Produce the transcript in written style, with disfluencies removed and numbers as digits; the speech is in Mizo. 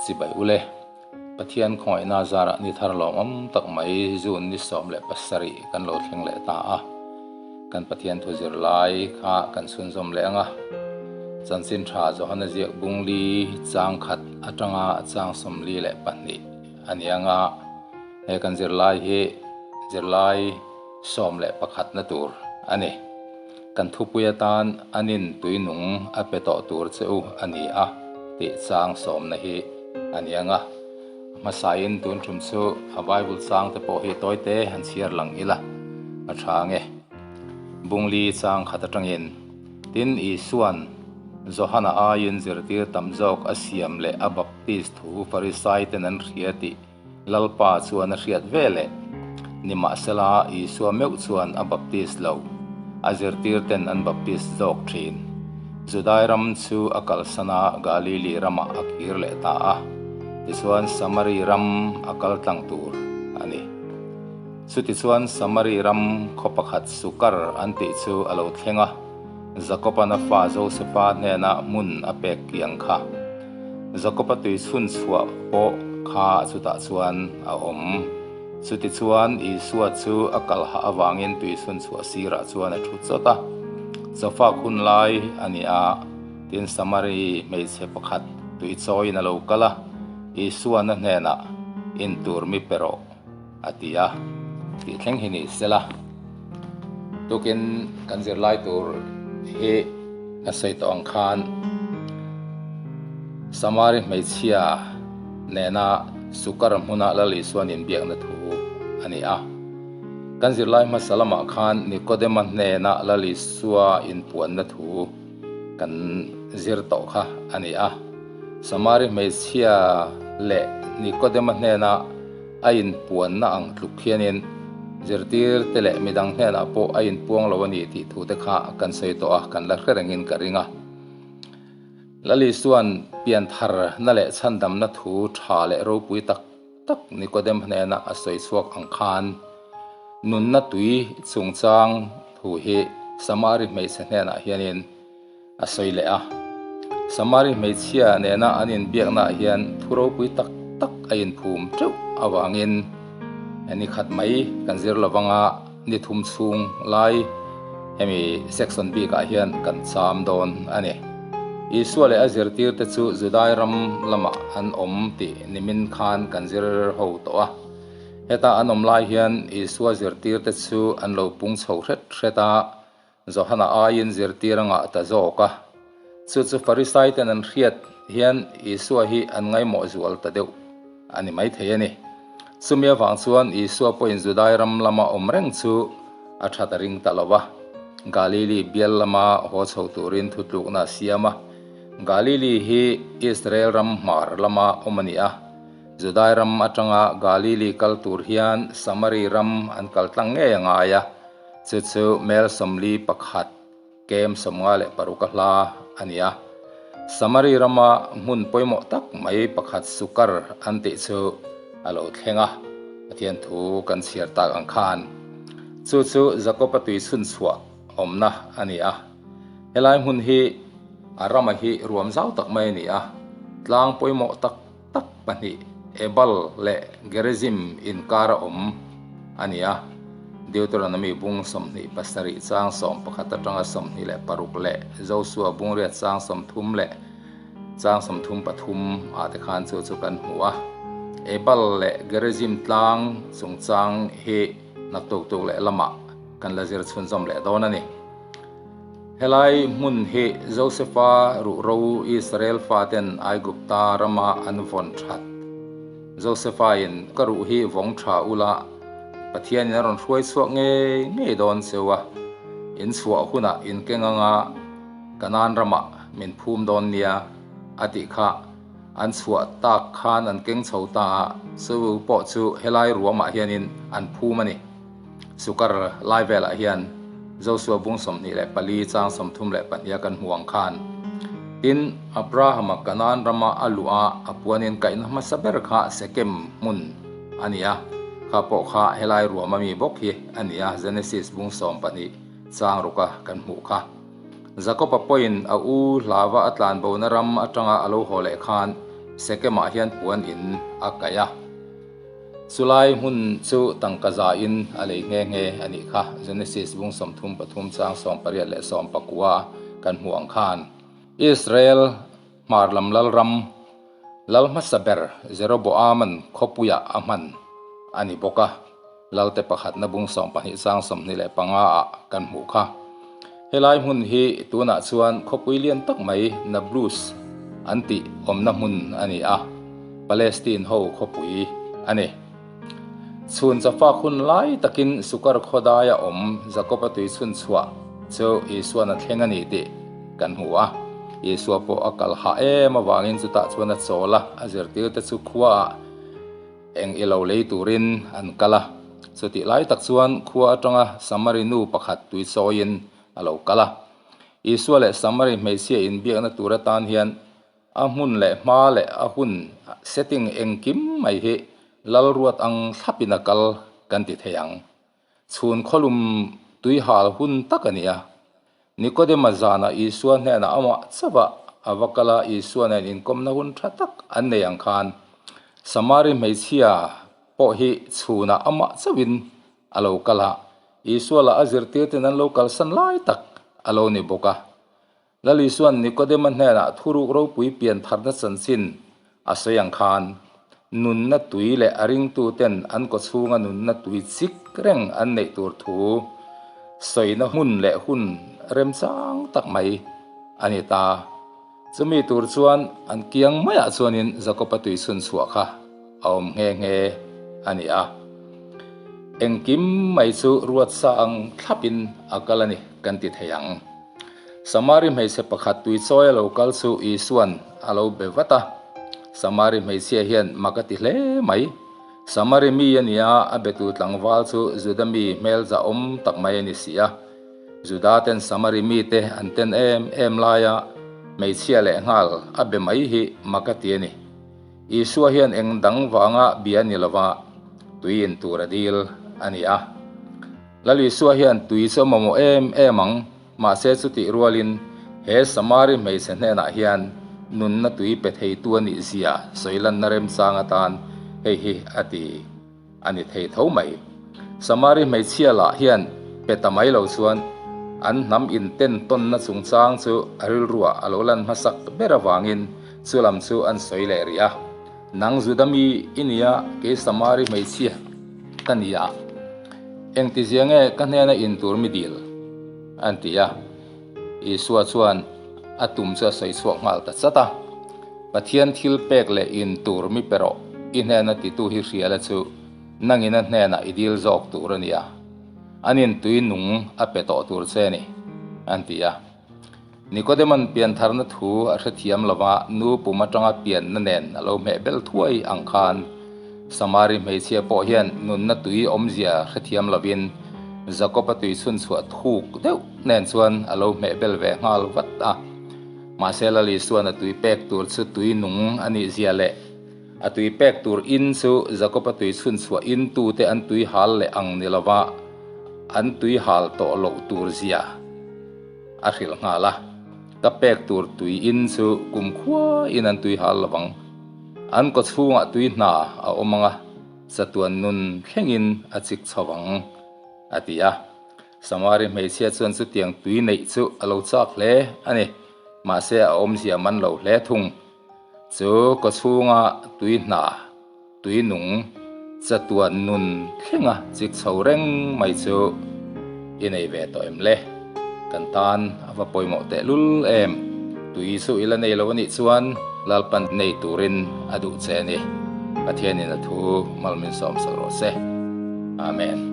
Chibai ule. Pathian khawngaihna zarah ni thar lawmawm tak mai June ni 17 kan lo thleng leh ta a. Kan Pathian thu zir lai kha kan chhunzawm leh ang a. Chanchin tha Johana ziak bungli chang khat atanga chang 42 a ni ang a. He kan zirlai hi zirlai 11 na tur a ni. Kan thupui atan anin tuinung a pe tawh tur che u a ni a tih chang sawmna hi a ni ang a. A hmasain tun tum chu a Bible chang te pawh hi tawite han chhiar lang ila a tha ang e. Bungli chang khat atangin tin Isuan Johana aiin zirtir tam zawk a siam leh a baptist thu Farisai ten an hria tih Lalpa chuan a hriat ve leh. Nimahsela, Isua meuh chuan a baptist lo. A zirtirten an baptist zawk thin. Judai ram chu a kalsan a, Galili ramah a kir leh ta a. Tichuan Samari ram a kal tlang tur a ni. Chutichuan Samari ram khaw pakhat Sukar an tih chu a lo thleng a, Jakoban a fa Josefa hnenah hmun a pek kiang kha. Jakoba tui chhun chhuah pawh kha chutah chuan a awm. Chutichuan Isua chu a kal hah avangin tui chhun chhuah sirah chuan a thu chawt a. Chawfak hun lai a ni a, tin Samari hmeichhe pakhat tui chawiin a lo kal a, Isuan a hnenah, In tur mi pe rawh, a ti a. Tih thleng hi ni sela. Tukin kan zirlai tur hi a sawi tawh ang khan Samari hmeichhia nena Sukar hmuna Lal Isuan inbiakna thu a ni a. Kan zirlai hmasa lamah khan Nikodema hnena Lal Isua inpuanna thu kan zir tawh kha a ni a. Samari hmeichhia leh Nikodema hnena A inpuanna ang tluk hianin zirtirte leh midang hnenah pawh a inpuang lo a ni tih thute kha kan sawi tawh a, kan la hre rengin ka ring a. Lal Isua'n piantharna leh chhandamna thu tha leh ropui tak tak Nikodem hnena a sawi chhuak ang khan nunna tui chungchang thu hi Samari hmeichhe hnenah hianin A sawi leh a, Samari hmeichhia nena an inbiaknaah hian thu ropui tak tak a inphum teuh avangin ni khat mai kan zir lo vanga ni thum chhung lai hemi section bikah hian kan cham dawn a ni. Isua leh a zirtirte chu Judai ram lamah an awm tih nimin khan kan zir ho tawh a. Heta an awm lai hian Isua zirtirte chu an lo pung chho hret hret a, Johana aiin zirtir a ngah ta zawk a. Chu chu Farisaiten an hriat hian Isua hi an ngaimawh zual ta deuh a ni maithei a ni. Chumi avang chuan Isua pawhin Judai ram lama awm reng chu a that a ring ta lo va. Galili bial lama haw chho turin thutlukna a siam a. Galili hi Israel ram hmar lama awm a ni a. Judai ram atanga Galili kal tur hian Samari ram an kal tlang ngei a ngai a. Chu chu mel 41 kem 56 a hla a ni a. Samari rama hmun pawimawh tak mai pakhat Sukar an tih chu a lo thleng a, Pathian thu kan chhiar tak ang khan. Chu chu Jakob-a tui chhun chhuah awmna a ni a. Helai hmun hi a rama hi ruam zau tak mai a ni a, tlang pawimawh tak tak pahnih Ebal leh Gerizim inkar a awm a ni a. Deuteronomy bung 27 chang 11 atanga 26 leh Josua bung riat chang 30 leh chang 33 ah te khan chu chu kan hmu a. Ebal leh Gerizim tlang chungchang hi naktuk tuk leh lamah kan la zir chhunzawm leh dawn a ni. Helai hmun hi Josefa ruhro Israel faten Aigupta rama an vawn that. Josefa-in ka ruh hi vawng tha ula, Pathianin a rawn hruai chhuak ngei ngei dawn cheu a, in chhuah hunah in keng anga Kanaan ramah min phum dawn nia a tih kha an chhuah tak khan an keng chho ta a, chu pawh chu helai ruamah hianin an phum a ni. Sukar lai velah hian Josua bung 24 chang 32 a kan hmu ang khan. Tin, Abrahama Kanaan rama a luh a, a puanin kaihna hmasa ber kha Sekem hmun a ni a, kha pawh kha helai ruam ami bawk hi a ni a, Genesis bung 12 chang ruka kan hmuh kha. Jakob-a pawhin a u hlava a tlanbona ram atanga a lo haw leh khan Sekem-ah hian puan in a kaih a. Chulai hmun chu tangka za in a lei nghe nghe a nih kha. Genesis bung 33 chang 18 leh 19 kan hmuh ang khan. Israel hmar lam lalram lal hmasa ber Jeroboam-a'n khawpuiah a hman a ni bawk a, Lalte pakhatna bung 12 chang 25 ah kan hmuh kha. Helai hmun hi tunah chuan khawpui lian tak mai Nablus an tih awmna hmun a ni a, Palestine ho khawpui a ni. Chhun chafak hun lai takin Sukar khawdaia awm Jakob-a tui chhun chhuah chu Isua'n a thleng a ni tih kan hmu a. Isua pawh a kal hah em avangin chutah chuan a chawl a, a zirtirte chu khuaah Eng i lo lei turin an kal a, chutih lai tak chuan khua atanga Samari nu pakhat tui chawiin a lo kal a. Isua leh Samari hmeichhia inbiakna tur atan hian a hmun leh hma leh a hun setting engkim mai hi Lalruat ang thlapin a kal kan ti thei ang. Chhun khawlum tui hal hun tak a ni a. Nikodema zanah Isua hnenah amah chauh a va kal a, Isua nen inkawmna hun tha tak an nei ang khan Samari hmeichhia pawh hi chhunah amah chauhin a lo kal a, Isua lah a zirtirten an lo kalsan lai tak a lo ni bawk a. Lal Isua'n Nikodema hnenah thuruk ropui pian tharna chanchin a sawi ang khan, nunna tui leh a ringtuten an kawchhunga nunna tui chik reng an neih tur thu sawina hmun leh hun remchang tak mai a ni ta. Chumi tur chuan an kiang maiah chuanin Jakob-a tui chhun chhuah kha a awm nghe nghe a ni a. Engkim mai chu ruatsa ang thlapin a kal a ni kan ti thei ang. Samari hmeichhe pakhat tui chawi a lo kal chu Isua'n a lo be vat a. Samari hmeichhia hian mak a ti hle mai. Samari mi a nia, a betu tlangval chu Juda mi hmel zahawm tak mai a ni si a. Juda ten Samari mite an ten em em laia hmeichhia leh nghal a be mai hi mak a ti a ni. Isua hian eng dang vanga bia ni lova tui in tur a dil a ni a. Lal Isua hian tui chu a mamawh em em ang, mahse chutih rualin he Samari hmeichhe hnenah hian nunna tui pe theitu a nih zia sawi lanna remchang atan hei hi a ti a ni thei tho mai. Samari hmeichhia lah hian pe ta mai lo chuan an hnam inten tawnna chungchang chu a rilruah a lo lan hmasak ber avangin chu lam chu an sawi leh rih a. Nang Juda mi i nia, kei Samari hmeichhia ka ni a, engtizia nge ka hnena in tur mi dil? an ti a. Isua chuan a tum chu a sawi chhuak nghal ta chat a, Pathian thil pek leh in tur mi pe rawh, i hnena titu hi hria la chu nangin a hnenah i dil zawk tur a nia, anin tui nung a pe tawh tur che ni, an ti a. Nikodeman piantharna thu a hrethiam lova nu pum atanga pianna nen a lo hmeh bel thuai ang khan Samari hmeichhia pawh hian nunna tui awmzia hrethiam lovin Jakob-a tui chhunchhuah thuk deuh nen chuan a lo hmeh bel ve nghal vat a. Mahse Lal Isuan a tui pek tur chu tui nung a nih zia leh a tui pek tur in chu Jakob-a tui chhunchhuah in tute an tui hal leh ang ni lova an tui hal tawh loh tur zia A hrilh nghal a, Ka pek tur tui in chu kum khua in an tui hal lovang. An kaw chhungah tui hna a awm ang a, chatuan nun thlengin a chik chho ang, a ti a. Samari hmeichhia chuan chutiang tui neih chu a lo chak hle a ni, mahse a awmzia man lo hle thung. Chu kaw chhunga tui hna, tui nung, chatuan nun thlenga chik chho reng mai chu i nei ve tawh em le? Kan tan a va pawimawh tehlul em? Tui chu i la nei lo a nih chuan Lalpan nei turin a duh che a ni. Pathianin a thu malmin sawm sak rawh se. Amen.